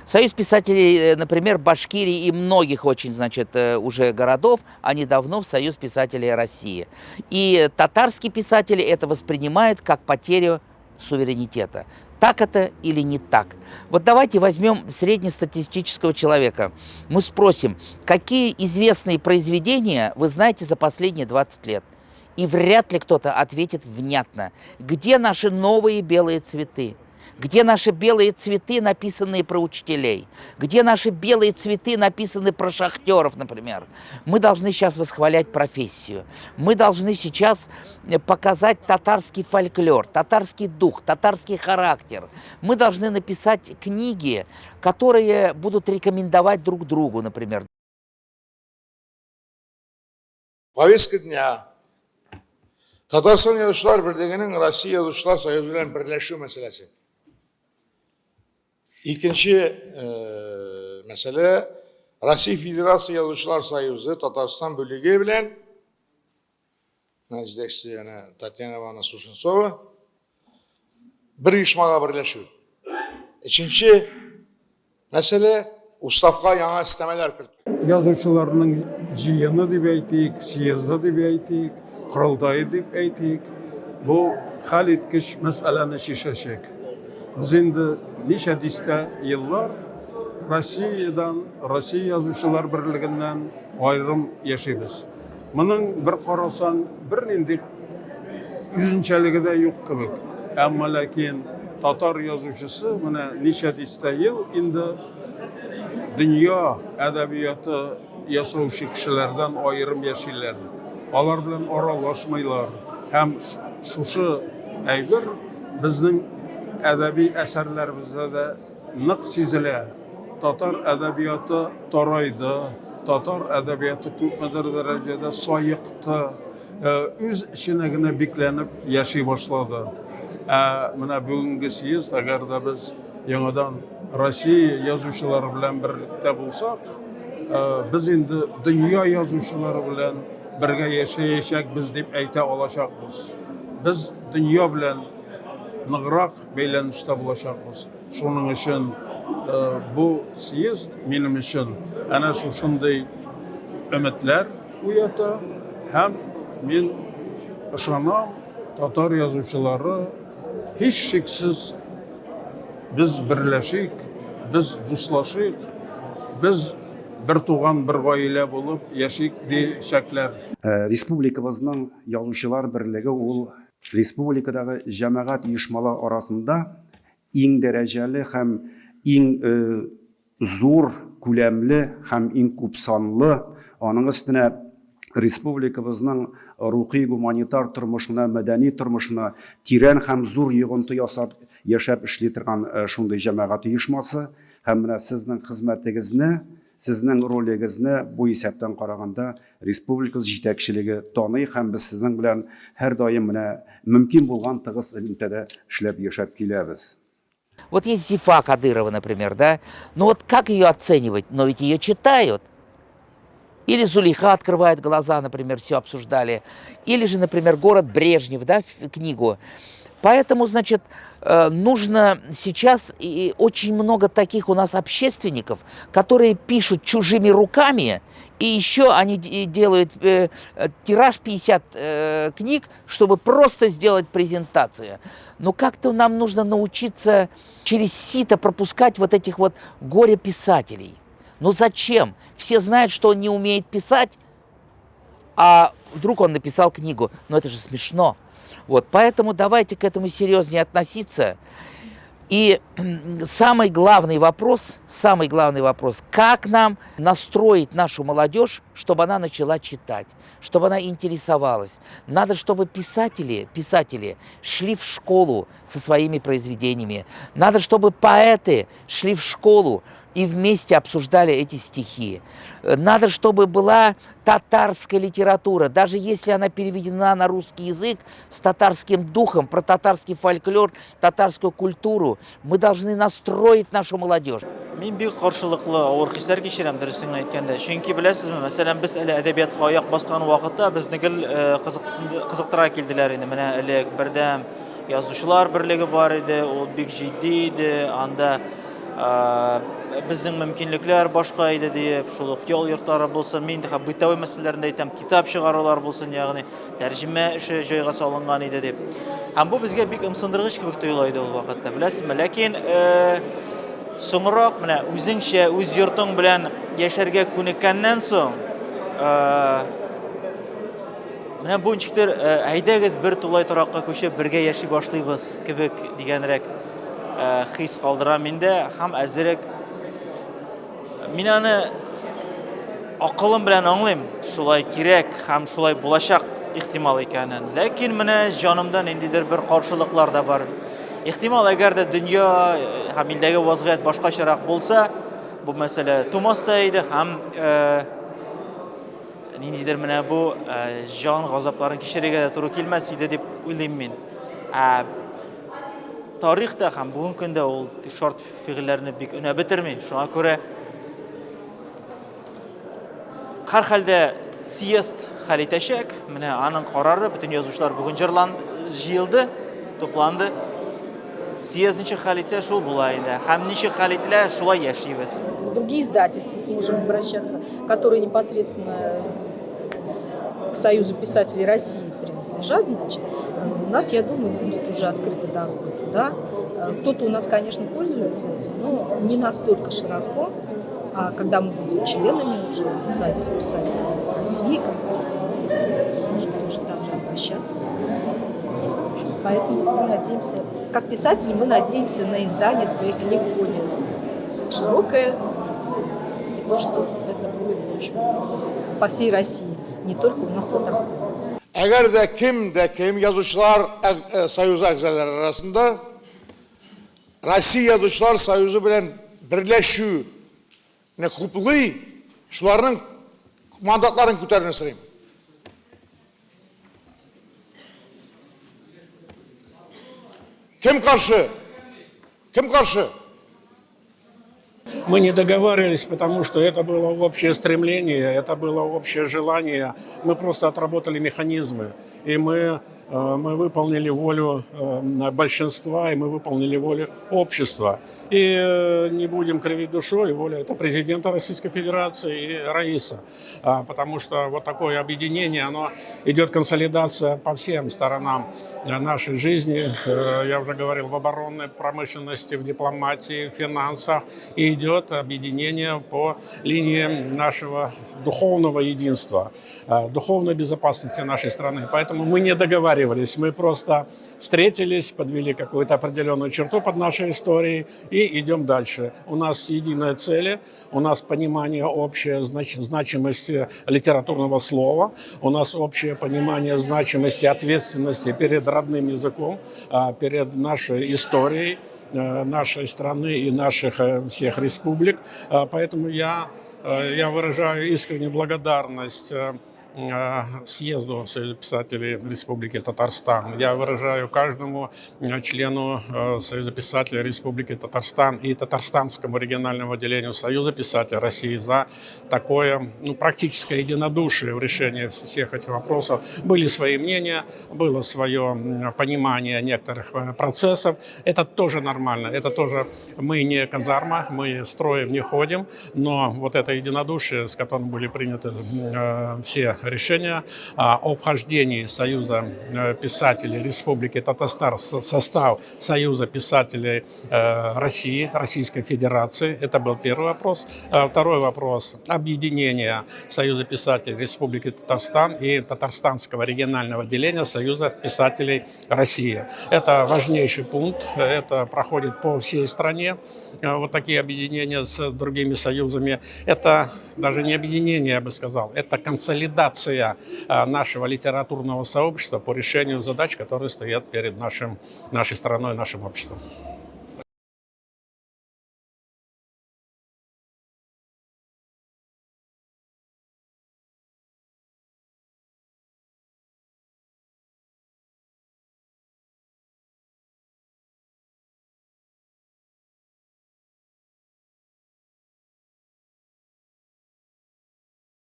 Союз писателей, например, Башкирии и многих очень, значит, уже городов, они давно в Союз писателей России. И татарские писатели это воспринимают как потерю суверенитета. Так это или не так? Вот давайте возьмем среднестатистического человека. Мы спросим, какие известные произведения вы знаете за последние 20 лет? И вряд ли кто-то ответит внятно. Где наши новые белые цветы? Где наши белые цветы, написанные про учителей? Где наши белые цветы, написанные про шахтеров, например? Мы должны сейчас восхвалять профессию. Мы должны сейчас показать татарский фольклор, татарский дух, татарский характер. Мы должны написать книги, которые будут рекомендовать друг другу, например. Повестка дня. Татарстан Язучылар берлегенең Россия Язучылар союзы белән берләшү мәсьәләсе. Икенче мәсьәлә Россия Федерация Язучылар союзы Татарстан бүлеге белән җитәкчесе әнә Татьяна Ивановна Сушенцова бер оешмага берләшү. Өченче мәсьәлә уставка яңа өстәмәләр кертү. Язучыларның җыены дип әйтик, съезды дип әйтик, корылтае дип әйтик, бу хәлиткеч мәсьәләне чишәчәк. Без инде ничә дистә еллар Россиядән, Россия язучылар берлегеннән аерым яшибез. Моның бер карасаң, бернинди үзенчәлеге дә юк кебек. Әмма ләкин татар язучысы менә ничә дистә ел инде дөнья әдәбияты ясаучы кешеләрдән аерым яшиләр. Алар белән аралашмыйлар. Һәм шушы әйбер безнең әдәби әсәрләребездә дә нык сизелә. Татар әдәбияты тарайды, татар әдәбияты күпмедер дәрәҗәдә саекты, үз эченә генә бикләнеп яши башлады. Ә менә бүгенге съезд, әгәр дә без яңадан Россия язучылары белән берлектә булсак, без инде дөнья язучылары белән бергә яшәячәкбез дип әйтә алачакбыз. Без дөнья белән ныграк бәйләнештә булачакбыз. Шуның өчен бу съезд минем өчен әнә шушындый өметләр уята һәм мин ышанам, татар язучылары һичшиксез без берләшик, без дуслашыйк, без бер туган бер гаилә булып яшик диячәкләр. Республикабызның Язучылар берлеге ул республикадагы җәмәгать оешмалар арасында иң дәрәҗәле һәм иң зур күләмле һәм иң күпсанлы, аның өстенә республикабызның рухи-гуманитар тормышына, мәдәни тормышына тирән һәм зур йогынты ясап яшәп эшли торган шундый җәмәгать оешмасы. Һәм менә сезнең хезмәтегезне, сезнең ролегезне бу исәптән караганда республикабыз җитәкчелеге таный һәм без сезнең белән һәрдаим менә мөмкин булган тыгыз элемтәдә эшләп яшәп киләбез. Вот есть Зифа Кадырова, например, да? Ну вот как ее оценивать? Но ведь ее читают. Или Зулейха открывает глаза, например, все обсуждали. Или же, например, «Город Брежнев», да, книгу. Поэтому, значит, нужно сейчас, и очень много таких у нас общественников, которые пишут чужими руками, и еще они делают тираж 50 книг, чтобы просто сделать презентацию. Но как-то нам нужно научиться через сито пропускать вот этих вот горе-писателей. Ну зачем? Все знают, что он не умеет писать, а вдруг он написал книгу. Но это же смешно. Вот, поэтому давайте к этому серьезнее относиться. И самый главный вопрос, как нам настроить нашу молодежь, чтобы она начала читать, чтобы она интересовалась. Надо, чтобы писатели шли в школу со своими произведениями. Надо, чтобы поэты шли в школу и вместе обсуждали эти стихи. Надо, чтобы была татарская литература, даже если она переведена на русский язык, с татарским духом, про татарский фольклор, татарскую культуру. Мы должны настроить нашу молодежь. Мин бик каршылыклы авыр хисләр кичерәм, дөресен генә әйткәндә. Чөнки беләсезме, мәсәлән, без әле әдәбиятка аяк баскан вакытта безне гел кызыктыра килделәр инде. Менә элек бердәм язучылар берлеге бар иде, ул бик җитди иде, анда Безнең мөмкинлекләр башка иде диеп, шул ук ял йортлары булсын, мин инде бытовой мәсьәләләрен дә әйтәм, китап чыгарулар булсын, ягъни тәрҗемә эше җайга салынган иде дип. Һәм бу безгә бик ымсындыргыч кебек тоела иде ул вакытта, беләсезме? Ләкин соңрак менә үзеңчә, үз йортың белән яшәргә күнеккәннән соң, менә бу ничектер, әйдәгез бер тулай торакка күчеп бергә яши башлыйбыз кебек дигәнрәк хис калдыра миндә һәм әзерәк мин аны акылым белән аңлыйм, шулай кирәк һәм шулай булачак ихтимал икәнен. Ләкин менә җанымда ниндидер бер каршылыклар да бар. Ихтимал, әгәр дә дөнья һәм илдәге вазгыять башкачарак булса, бу мәсьәлә тумас та иде һәм ниндидер менә бу җан газапларын кичерергә дә туры килмәс иде дип уйлыйм мин. Ә тарих та һәм бүгенге көндә ул шарт фигыльләрне бик өнәп бетерми. Шуңа күрә һәрхәлдә съезд хәл итәчәк. Менә аның карары, бөтен язучылар бүген җырлан җыелды, тупланды. Съезд ничек хәл итсә, шул була инде. Һәм ничек хәл ителә, шулай яшибез. Другие издательства сможем обращаться, которые непосредственно к Союзу писателей России принадлежат, значит, у нас, я думаю, будет уже открыта дорога туда. Кто-то у нас, конечно, пользуется этим, но не настолько широко. А когда мы будем членами уже Союза писателей России, мы сможем тоже также обращаться. В общем, поэтому мы надеемся, как писатели, мы надеемся на издание своих книг более широкое, и то, что это будет, в общем, по всей России, не только у нас в Татарстане. Әгәр дә кем дә кем Язучылар союзы әгъзалары арасында Россия Язучылар союзы белән берләшүне хуплый, шуларның мандатларын күтәрүне сорыйм. Кем каршы? Кем каршы? Мы не договаривались, потому что это было общее стремление, это было общее желание. Мы просто отработали механизмы, и мы выполнили волю большинства, и мы выполнили волю общества. И не будем кривить душой, воля это президента Российской Федерации и Раиса. Потому что вот такое объединение, оно идет консолидация по всем сторонам нашей жизни. Я уже говорил, в оборонной промышленности, в дипломатии, в финансах. И идет объединение по линии нашего духовного единства, духовной безопасности нашей страны. Поэтому мы не договаривались, мы просто встретились, подвели какую-то определенную черту под нашей историей и идем дальше. У нас единая цель, у нас понимание общее значимости литературного слова, у нас общее понимание значимости ответственности перед родным языком, перед нашей историей нашей страны и наших всех республик. Поэтому я выражаю искреннюю благодарность съезду Союза писателей Республики Татарстан. Я выражаю каждому члену Союза писателей Республики Татарстан и Татарстанскому региональному отделению Союза писателей России за такое, ну, практическое единодушие в решении всех этих вопросов. Были свои мнения, было свое понимание некоторых процессов. Это тоже нормально, это тоже мы не казарма, мы строем не ходим, но вот это единодушие, с которым были приняты все решения о вхождении Союза писателей Республики Татарстан в состав Союза писателей России, Российской Федерации. Это был первый вопрос. Второй вопрос – объединение Союза писателей Республики Татарстан и Татарстанского регионального отделения Союза писателей России. Это важнейший пункт, это проходит по всей стране. Вот такие объединения с другими союзами. Это даже не объединение, я бы сказал, это консолидация нашего литературного сообщества по решению задач, которые стоят перед нашей страной, нашим обществом.